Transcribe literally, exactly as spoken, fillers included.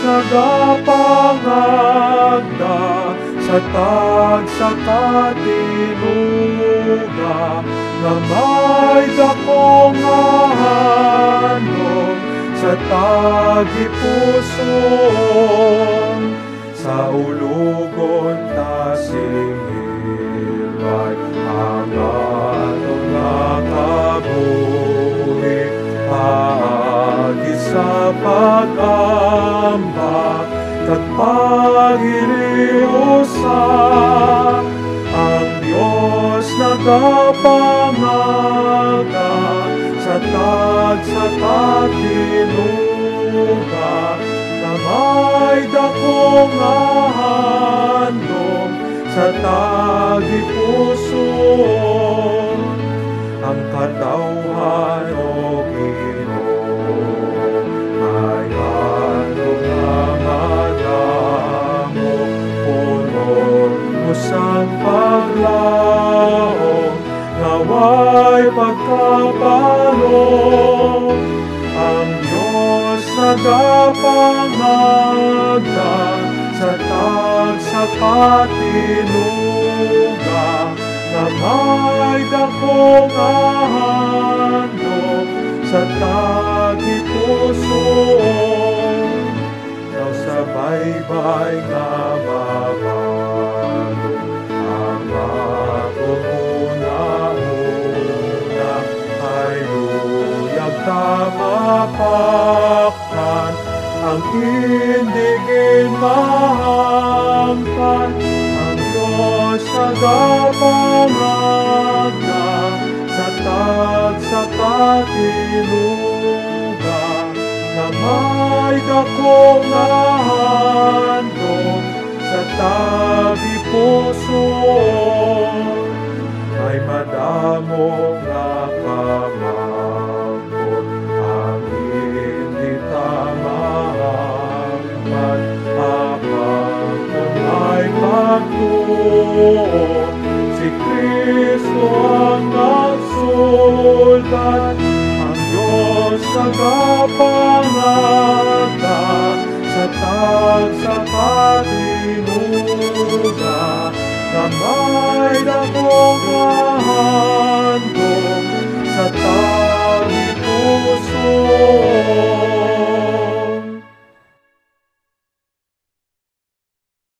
nagapangagda sa tagsa ka tinuga, nga may dakong nga handom sa tagipusoon. Sa ulogon ta sing hilway ang aton nga kabuhi, paagi sa pag-amba kag paghiliusa. Ang Dios nagapangagda sa tagsa ka tinuga, nga may dakong handom sa tagipusoon. Ang katawhan, O Ginoo, may handom nga madamo, punon mo sang paglaom nga way pagkabalo. Ang Dios nagapangagda sa tagsa ka tinuga, nga may dakong handom sa tagipusoon. Daw sa baybay nga mabalon ang akon hunahuna, kay luyag ta mapaktan ang indi ginmahangpan. Ang Dios nagapangagda sa tagsa ka tinuga, nga may dakong handom sa tagipusoon. May madamo nga kamangkot ang hindi ta mahangpan, apan kon may pagtuo, si Cristo ang nagsulbad. Ang Dios nagapangagda sa tagsa ka tinuga, nga may dakong handom sa tagipusoon.